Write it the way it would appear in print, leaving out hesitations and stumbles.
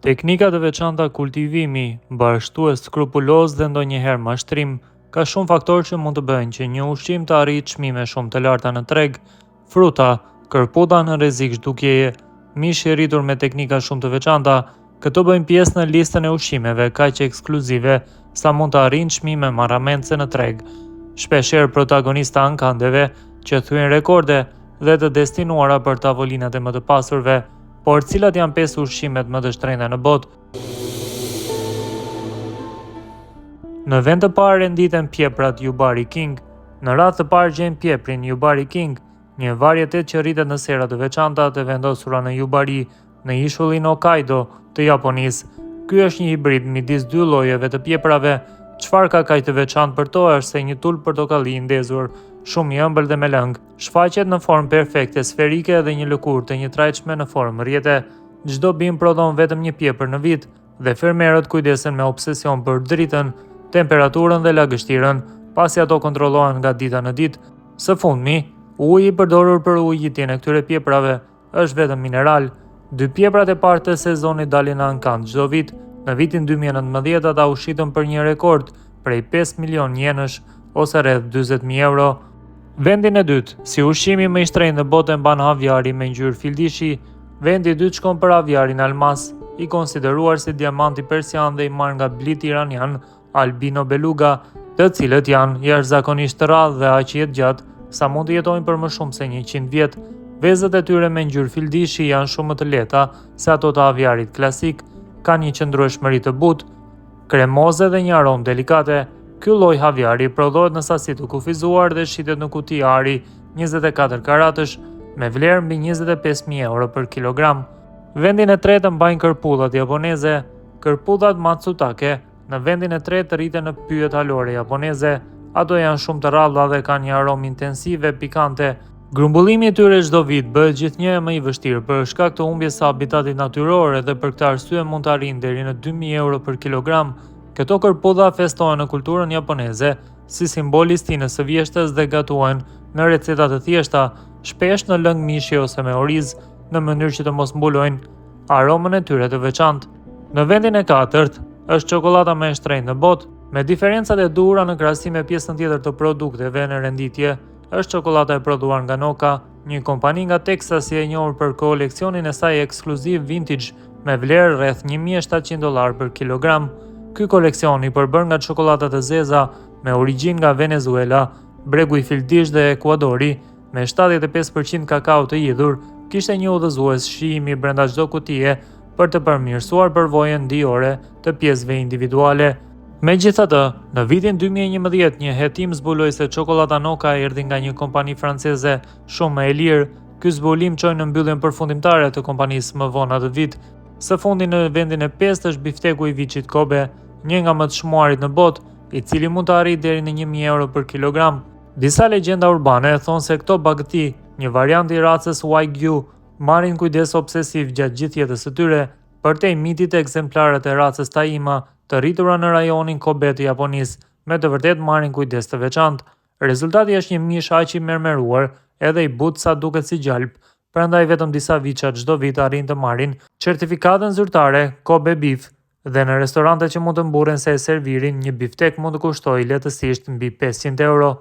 Teknika të veçanta kultivimi, mbarështues skrupuloz dhe ndonjëherë mashtrim, ka shumë faktorë që mund të bëjnë që një ushqim të arrijë çmime shumë të larta në treg. Fruta, kërpudha në rrezik zhdukjeje, mish i rritur me teknika shumë të veçanta, këto bëjnë pjesë në listën e ushqimeve kaq ekskluzive sa mund të arrijnë çmime marramendëse në treg. Shpeshherë protagonistë të ankandeve që thyejnë rekorde dhe të destinuara për tavolinat e më të pasurve. Por cilat janë pesë ushqimet më të shtrenjta në botë? Në vend të parë renditen pjeprat Yubari King. Në radhë të parë gjejmë pjeprin Yubari King, një varietet që rritet në sera të veçanta të vendosura në Yubari, në ishullin Hokkaido të Japonisë. Ky është një hibrid midis dy llojeve të pjeprave. Çfarë ka kaq të veçantë për to është se një tul portokalli i ndezur, shumë i ëmbël dhe me lëng, Shfaqet në formë perfekte sferike dhe një lëkurë të njëtrajtshme në formë rrjete. Çdo bimë prodhon vetëm një pjepër në vit dhe fermerët kujdesen me obsesion për dritën, temperaturën dhe lagështirën, pasi ato kontrollohen nga dita në ditë. Së fundmi, uji i përdorur për ujitjen e këtyre pjeprave është vetëm mineral. Dy pjeprat e parë të sezonit dalin në ankand çdo vit. Në vitin 2019 ata u shitën për një rekord prej 5 milion jenësh ose rreth 40.000 euro. Vendin e dytë, si ushqimi më i shtrenjtë në botë e mban havjari me ngjyrë fildishi. Vendi i dytë shkon për havjarin almas, i konsideruar si diamanti persian dhe i marrë nga bliti iranian albino beluga, të cilët janë jashtëzakonisht të rrallë dhe aq jetëgjatë sa mund të jetojnë për më shumë se 100 vjet. Vezët e tyre me ngjyrë fildishi janë shumë më të lehta se ato të havjarit klasik, kanë një qëndrueshmëri të butë, kremoze dhe një aromë delikate. Ky lloj havjari prodhohet në sasi të kufizuar dhe shitet në kuti ari 24 karatësh me vlerë mbi 25.000 euro për kilogram. Vendin e tretë mbajnë kërpudhat japoneze, kërpudhat matsutake, në vendin e tretë rriten në pyjet halore japoneze. Ato janë shumë të rralla dhe kanë një aromë intensive pikante. Grumbullimi i tyre çdo vit bëhet gjithnjë e më i vështirë për shkak të humbjes së habitatit natyror edhe për këtë arsye mund të arrijnë deri në 2000 euro për kilogram. Këto kërpudha festohen në kulturën japoneze si simbol i stinës së vjeshtës dhe gatuhen në receta të thjeshta, shpesh në lëng mishi ose me oriz, në mënyrë që të mos mbulojnë aromën e tyre të veçantë. Në vendin e katërt është çokollata më e shtrenjtë në botë, me diferencat e duhura në krahasim me pjesën tjetër të produkteve në renditje. Është çokollata e prodhuar nga Noka, një kompani nga Teksasi e njohur për koleksionin e saj ekskluziv vintage me vlerë rreth 1700 dollarë për kilogram. Ky koleksion i përbërë nga çokollata të zeza me origjinë nga Venezuela, Bregu i Fildishtë dhe Ekuadori, me 75% kakao të hidhur, kishte një udhëzues shijimi brenda çdo kutie për të përmirësuar përvojën ndijore të pjesëve individuale. Megjithatë, në vitin 2011 një hetim zbuloi se çokollata Noka erdhi nga një kompani franceze shumë më e lirë. Ky zbulim çoi në mbylljen përfundimtare të kompanisë më vonë atë vit. Së fundi në vendin e pestë është bifteku i viçit Kobe, një nga më të çmuarit në botë, i cili mund të arrijë deri në 1000 euro për kilogram. Disa legjenda urbane thonë se këto bagëti, një variant i racës Wagyu, marrin kujdes obsesiv gjatë gjithë jetës së tyre. Përtej mitit, ekzemplarët e racës Taima, të rritura në rajonin Kobe të Japonisë, me të vërtetë marrin kujdes të veçantë. Rezultati është një mish aq i mermeruar edhe i butë sa duket si gjalp, prandaj vetëm disa viça çdo vit arrijnë të marrin certifikatën zyrtare Kobe Beef dhe në restorantet që mund të mburren se e servirin një biftek mund të kushtojë lehtësisht mbi 500 euro.